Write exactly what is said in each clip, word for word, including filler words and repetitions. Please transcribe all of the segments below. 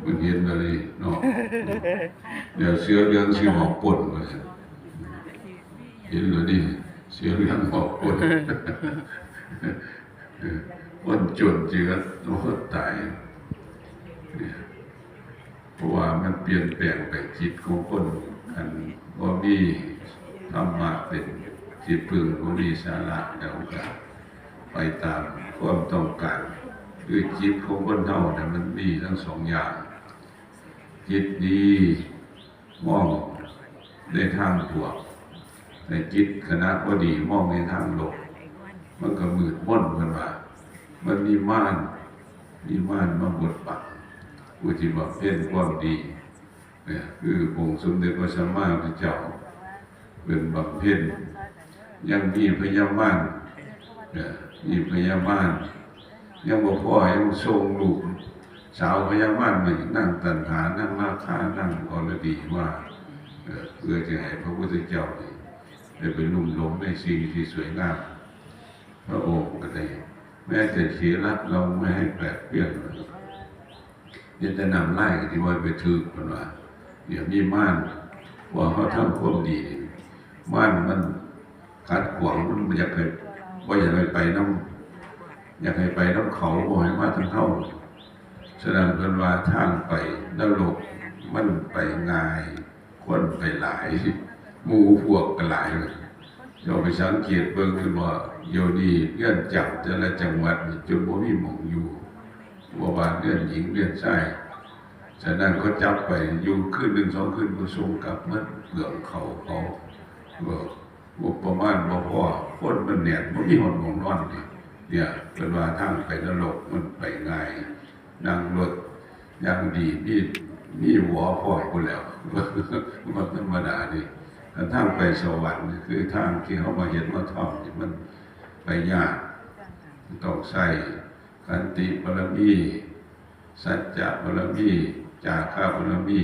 มันเห็นเลยเนาะ เดี๋ยวเสือเหลืองสิออกปล้นว่าซั่น เห็นแล้วนี่ เสือเหลืองออกปล้น คนจนเจือ โอ้ ตาย เนี่ย เพราะว่ามันเปลี่ยนแปลงไป จิตของคน อันบ่มีธรรมะเป็นที่พึ่ง บ่มีสาระ แล้วก็ไปตามความต้องการ คือจิตของคนเฮาเนี่ยมันมีทั้งสองอย่าง จิตดีมองในทางบวก แต่จิตขณะบ่ดีมองในทางลบ มันก็มืดมน เพิ่นว่า มันมีมาร มีมารมาบดบังผู้ที่บำเพ็ญความดี เนี่ย คือองค์สมเด็จพระสัมมาสัมพุทธเจ้า เพิ่นบำเพ็ญ ยังมีพญามาร เนี่ย มีพญามาร ยังบ่พอ ยังส่งลูกสาวพญามารมาอีก นางตัณหา นางราคะ นางอรดีมา เอ่อ เพื่อจะให้พระพุทธเจ้านี่ได้ไปลุ่มหลงในสิ่งที่สวยงาม พระองค์ก็ได้ แม้แต่เถระเราไม่ให้แปดเปื้อนเลย เฮ็ดแต่น้ำลายก็สิบ่ไปถืก เพิ่นว่า เดี๋ยวนี้มาร ว่าเฮาทำความดีนี่ มารมันขัดขวาง มันบ่อยากให้ บ่อยากให้ไปนำ อยากให้ไปนำเขา บ่ให้มาทางเฮา ฉะนั้นเพิ่นว่าทางไปนรกมันไปง่าย คนไปหลาย หมู่พวกก็หลาย เจ้าไปสังเกตเบิ่งคือว่า เดี๋ยวนี้เรือนจำแต่ละจังหวัดนี่จนบ่มีหม่องอยู่ บ่ว่าเรือนหญิงเรือนชาย ฉะนั้นเขาจับไปอยู่คืนหนึ่งสองคืนก็ส่งกลับหมด เปลืองข้าวเขา เออ งบประมาณบ่พอ คนมันแน่น บ่มีหม่องนอนนี่ เนี่ย เพิ่นว่าทางไปนรกมันไปง่าย นั่งรถอย่างดี มี มีหวอพร้อมพู้นแหล้ว บ่ธรรมดานี่ คันทางไปสวรรค์นี่คือทางที่เฮามาเฮ็ดมาทำนี่มันไปยาก ต้องใช้ขันติบารมี สัจจะบารมี จาคะบารมี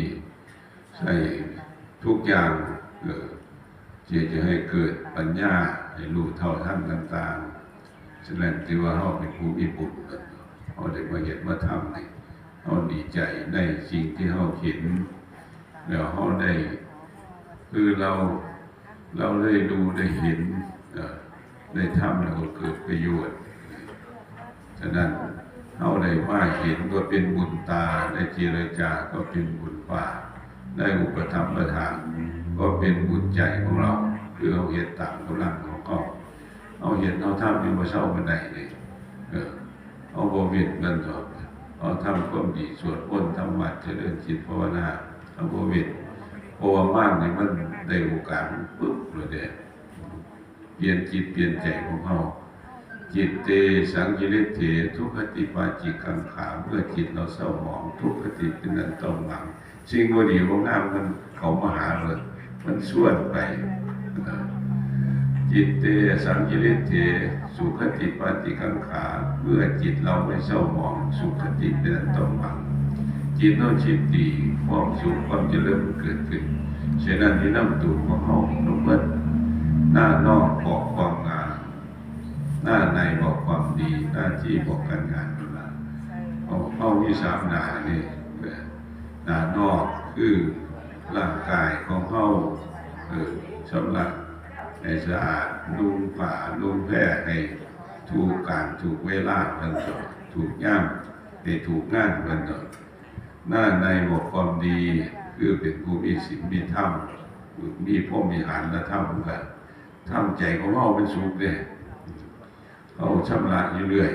ใช้ทุกอย่าง เออ ที่จะให้เกิดปัญญา ให้รู้เท่าทันต่างๆ ฉะนั้นถือว่าเฮาเป็นผู้มีบุญ เฮาได้มาเฮ็ดมาทำนี่ เฮาดีใจในสิ่งที่เฮาเห็น แล้วเฮาได้ คือเรา เราได้ดูได้เห็น เอ่อ ได้ทำแล้วก็เกิดประโยชน์ ฉะนั้นเฮาได้มาเห็นก็เป็นบุญตา ได้เจรจาก็เป็นบุญปาก ได้อุปถัมภ์ประทานก็เป็นบุญใจของเรา คือเฮาเฮ็ดตามกำลังของเฮา เฮาเฮ็ดเฮาทำอยู่บ่เซาปานใดนี่ เออ เฮาบ่เว้นกันดอก เฮาทำความดี สวดมนต์ ทำวัตร เจริญจิตภาวนา เฮาบ่เว้น เพราะว่ามารนี่มันได้โอกาสมันปึ๊บเลยเด้ เปลี่ยนจิตเปลี่ยนใจของเฮา จิตเต สังกิริเถ ทุคติปาจิกังขา เมื่อจิตเราเศร้าหมอง ทุคติเป็นอันต้องหวัง สิ่งบ่ดีบ่งามมันเข้ามาหาเลย มันชวนไป จิตเต สังกิริเถ สุคติปาจิกังขา เมื่อจิตเราไม่เศร้าหมอง สุคติเป็นอันต้องหวัง จิตเราจิตดี ความสุขความเจริญมันเกิดขึ้น ฉะนั้นที่นำตัวของเฮาลงเบิด หน้านอกบอกความงาม หน้าในบอกความดี หน้าที่บอกการงาน เฮา เฮามีสามหน้านี่ หน้านอกคือร่างกายของเฮา เออ ชำระให้สะอาด นุ่งผ้านุ่งแพรให้ถูกกาลถูกเวลา เพิ่นก็ถูกยาม ให้ถูกงาน เพิ่นก็ หน้าในบอกความดี คือเป็นผู้มีศีลมีธรรม มีพรหมวิหารธรรม ก็ทำใจของเฮาเป็นสุขเด้ เฮาชำระอยู่เรื่อย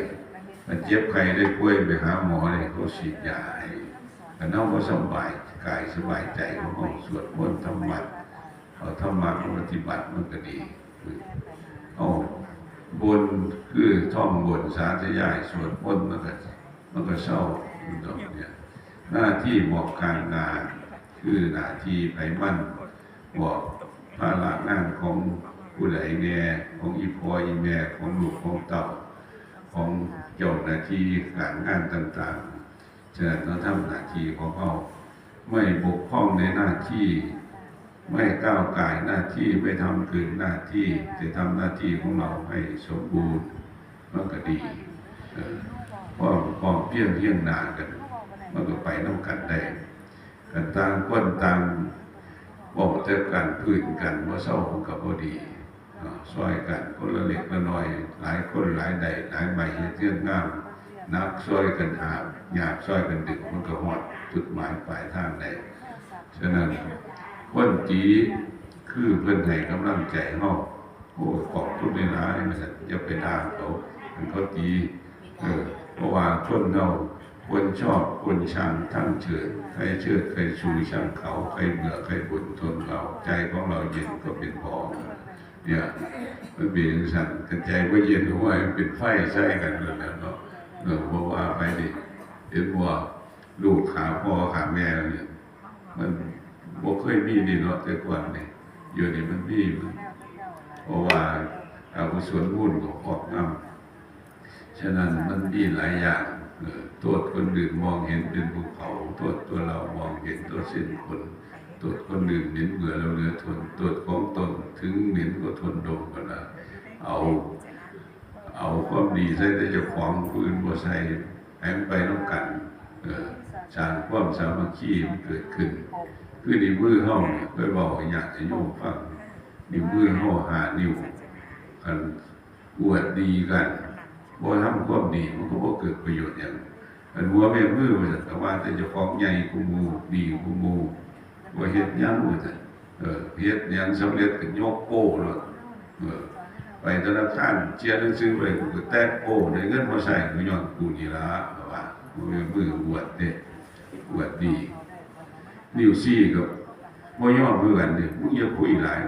มันเจ็บไข้ได้ป่วยไปหาหมอนี่ เขาฉีดยาให้ คันเฮาบ่สบายกายสบายใจของเฮา สวดมนต์ทำวัตร เอาธรรมะมาปฏิบัติมันก็ดี เฮาบนคือท่องบนสาธยาย สวดมนต์มันก็ มันก็เซา มันก็เนี่ย หน้าที่บอกการงาน คือหน้าที่ไผมัน บอกภาระงานของผู้ใดแน่ ของอีพ่ออีแม่ ของลูกของเต้า ของเจ้าหน้าที่การงานต่างๆ ฉะนั้นเราทำหน้าที่ของเรา ไม่บกพร่องในหน้าที่ ไม่ก้าวก่ายหน้าที่ ไม่ทำเกินหน้าที่ แต่ทำหน้าที่ของเราให้สมบูรณ์ มันก็ดี เออ พร้อม พร้อม เพียงเฮียงหน้ากัน มันก็ไปนำกันได้ กันต่างคนต่างเว้าแต่กันพื้นกันบ่เซามันก็บ่ดี เนาะ ซ่อยกันคนละเล็กละน้อย หลายคนหลายได้หลายใบเฮ็ดเฮือนงาม หนักซ่อยกันหาบ ยากซ่อยกันดึง มันก็ฮอดจุดหมายปลายทางได้ ฉะนั้น คนตีคือเพิ่นให้กำลังใจเฮา โอ้ย ขอบคุณหลายๆ ว่าซั่น อย่าไปด่าเขา คันเขาตี เออ เพราะว่าคนเฮาควรชอบควรชังทั้งเชิด ใครเชิดใครชูชังเขา ใครเบื่อใครบ่นทนเอา ใจของเราเย็นก็เป็นพอ เนี่ย มันเป็นจังซั่น คันใจบ่เย็น โอ้ย มันเป็นไฟใส่กันนั่นแหละเนาะ เออ บ่ว่าไปนี่ เห็นบ่ ลูกขาพ่อขาแม่เนี่ย มันบ่เคยมีนี่เนาะ แต่ก่อนนี่ เดี๋ยวนี้มันมี เพราะว่าอกุศลมูลก็ครอบงำ ฉะนั้นมันมีหลายอย่าง เออ โทษคนอื่นมองเห็นเป็นภูเขา โทษตัวเรามองเห็นตัวเส้นขน โทษคนอื่นเหม็นเบื่อเราเหลือทน โทษของตนถึงเหม็นก็ทนดมก็ได้ เอา เอาความดีใส่แต่เจ้าของ ผู้อื่นบ่ใส่ ให้มันไปนำกัน เออ สร้างความสามัคคีมันเกิดขึ้น คือนิ้วมือเฮาเนี่ย ไปเว้าให้ญาติโยมฟัง นิ้วมือเฮาห้านิ้ว คันอวดดีกัน บ่ทำความดี มันก็บ่เกิดประโยชน์หยัง คันหัวแม่มือว่าซั่น ก็ว่าแต่เจ้าของใหญ่กว่าหมู่ ดีกว่าหมู่ บ่เฮ็ดหยังว่าซั่น เออ เฮ็ดหยังสำเร็จก็ยกโป้โลด เออ ไปธนาคารเสียหนังสือไป กูก็แตะโป้ ได้เงินมาใช้ กูย้อนกูนี่ล่ะ ว่า บ่แม่นมืออวดเด้ อวดดี นิ้วสี่ก็บ่ยอมคือกันเด้ มึงอย่าคุยหลาย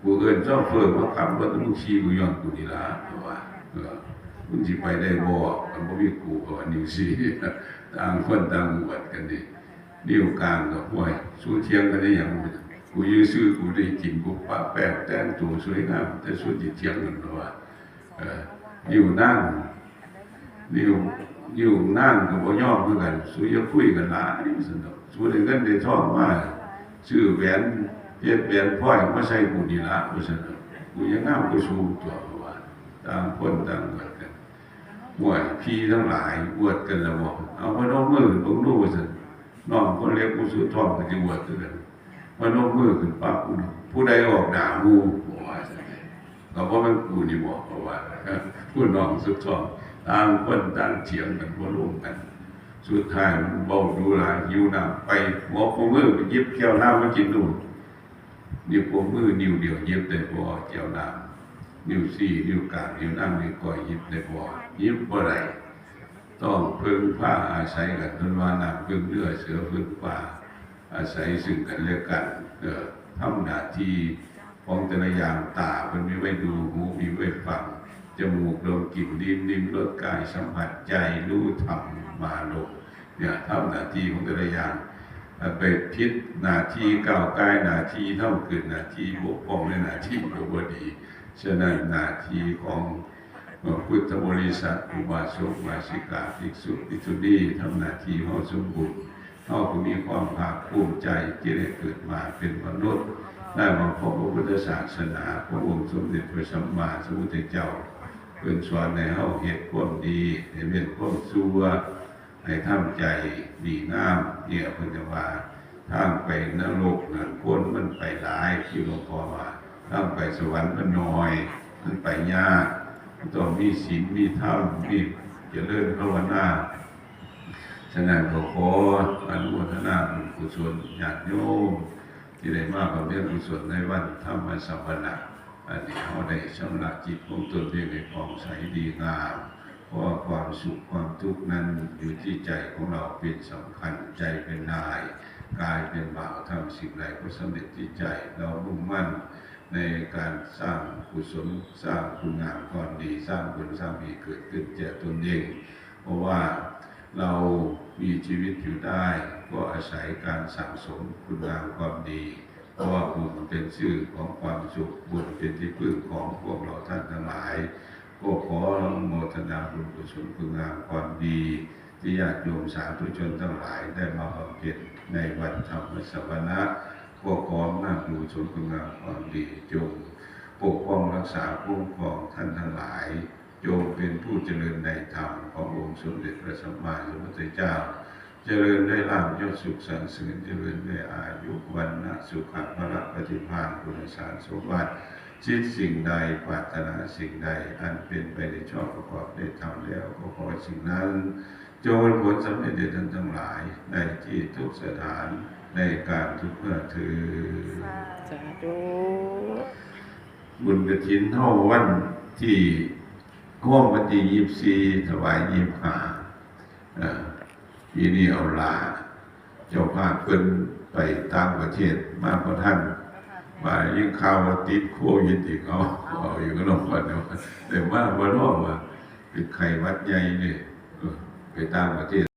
กูเอิ้นโชเฟอร์มาขับรถ มึงขี่ กูย้อนกูนี่ล่ะ ว่า เออ มึงสิไปได้บ่ คันบ่มีกู ก็ว่า นิ้วสี่ ต่างคนต่างอวดกันนี่ นิ้วกลางก็ "ห้วย สูเถียงกันได้หยัง กูอยู่ซื่อกูได้กิน กูปะแป้งแต่งตัวสวยงาม แต่สูสิเถียงกัน" ว่า เออ นิ้วนาง นิ้ว นิ้วนางก็บ่ยอมคือกัน "สูอย่าคุยกันหลาย" ซั่นดอก "สูได้เงินได้ทองมาซื้อแหวนเพชรแหวนพลอยมาใส่กูนี่ล่ะ" ว่าซั่นดอก "กูยังงามกว่าสูตัว" ว่า ต่างคนต่างอวดกัน ห้วย ผีทั้งหลายอวดกันแล้วบ่ เอาพนมมือเบิ่งดูว่าซั่น น้องคนเล็กผู้สุดท้องก็สิอวดคือกัน พนมมือขึ้นปั๊บ ผู้ใดออกหน้าหมู่ ว่าซั่น ก็บ่แม่นกูนี่บ่ เพราะว่า ผู้น้องสุดท้อง ต่างคนต่างเถียงกันบ่ลงกัน สุดท้ายมันเว้าดูหลาย หิวน้ำ ไปหัวข้อมือไปหยิบแก้วน้ำมากินดู นิ้วโป้งมือนิ้วเดียวหยิบได้บ่แก้วน้ำ นิ้วสี่ นิ้วกลาง นิ้วนาง นิ้วก้อยหยิบได้บ่ หยิบบ่ได้ ต้องพึ่งพาอาศัยกัน เพิ่นว่าน้ำพึ่งเรือ เสือพึ่งป่า อาศัยซึ่งกันและกัน เออ ทำหน้าที่ของแต่ละอย่าง ตาเพิ่นมีไว้ดู หูมีไว้ฟัง จมูกดมกลิ่น ลิ้นลิ้มรส กายสัมผัส ใจรู้ธรรมารมณ์ เนี่ย ทำหน้าที่ของแต่ละอย่าง ถ้าไปผิดหน้าที่ ก้าวก่ายหน้าที่ ทำเกินหน้าที่ บกพร่องในหน้าที่ก็บ่ดี ฉะนั้นหน้าที่ของพุทธบริษัท อุบาสกอุบาสิกา ภิกษุภิกษุณี ทำหน้าที่เฮาสมบูรณ์ เฮาก็มีความภาคภูมิใจที่ได้เกิดมาเป็นมนุษย์ ได้มาพบพระพุทธศาสนา พระองค์สมเด็จพระสัมมาสัมพุทธเจ้า เพิ่นสอนให้เฮาเฮ็ดความดี ให้เว้นความชั่ว ให้ทำใจดีงาม เนี่ย เพิ่นจะว่า ทางไปนรกนั่นคนมันไปหลาย ที่หลวงพ่อว่า ทางไปสวรรค์มันน้อย มันไปยาก มันต้องมีศีล มีธรรม มีเจริญภาวนา ฉะนั้นก็ขออนุโมทนาบุญกุศลญาติโยม ที่ได้มาบำเพ็ญกุศลในวันธรรมสวนะ อันนี้เฮาได้ชำระจิตของตนเองให้ผ่องใสดีงาม เพราะว่าความสุขความทุกข์นั้นอยู่ที่ใจของเราเป็นสำคัญ ใจเป็นนาย กายเป็นบ่าว ทำสิ่งใดก็สำเร็จที่ใจ เรามุ่งมั่นในการสร้างกุศล สร้างคุณงามความดี สร้างบุญสร้างมีเกิดขึ้นแก่ตนเอง เพราะว่าเรามีชีวิตอยู่ได้ ก็อาศัยการสั่งสมคุณงามความดี เพราะว่าบุญเป็นชื่อของความสุข บุญเป็นที่พึ่งของพวกเราท่านทั้งหลาย ก็ขออนุโมทนาบุญกุศลคุณงามความดี ที่ญาติโยมสาธุชนทั้งหลายได้มาบำเพ็ญในวันธรรมสวนะ ก็ขออำนาจบุญกุศลคุณงามความดีจงปกป้องรักษาคุ้มครองท่านทั้งหลาย จงเป็นผู้เจริญในธรรมขององค์สมเด็จพระสัมมาสัมพุทธเจ้า เจริญด้วยลาภยศสุขสรรเสริญ เจริญด้วยอายุ วรรณะ สุขะ พละ ปฏิภาณ คุณสารสมบัติ คิดสิ่งใด ปรารถนาสิ่งใด อันเป็นไปในชอบประกอบด้วยธรรมแล้ว ก็ขอสิ่งนั้น จงเป็นผลสำเร็จแด่ท่านทั้งหลาย ในที่ทุกสถาน ในการทุกเมื่อเทอญ สาธุ บุญกฐินเฮาวันที่โฮมวันที่ยี่สิบสี่ ถวายยี่สิบห้า เอ่อ ปีนี้เอาหลา เจ้าภาพเพิ่นไปต่างประเทศมาบ่ทัน มายินข่าวว่าติดโควิดอีก เอา เอาอยู่กับนครเนาะ แต่มาบ่รอดว่า เป็นไข้หวัดใหญ่นี่ เออ ไปต่างประเทศ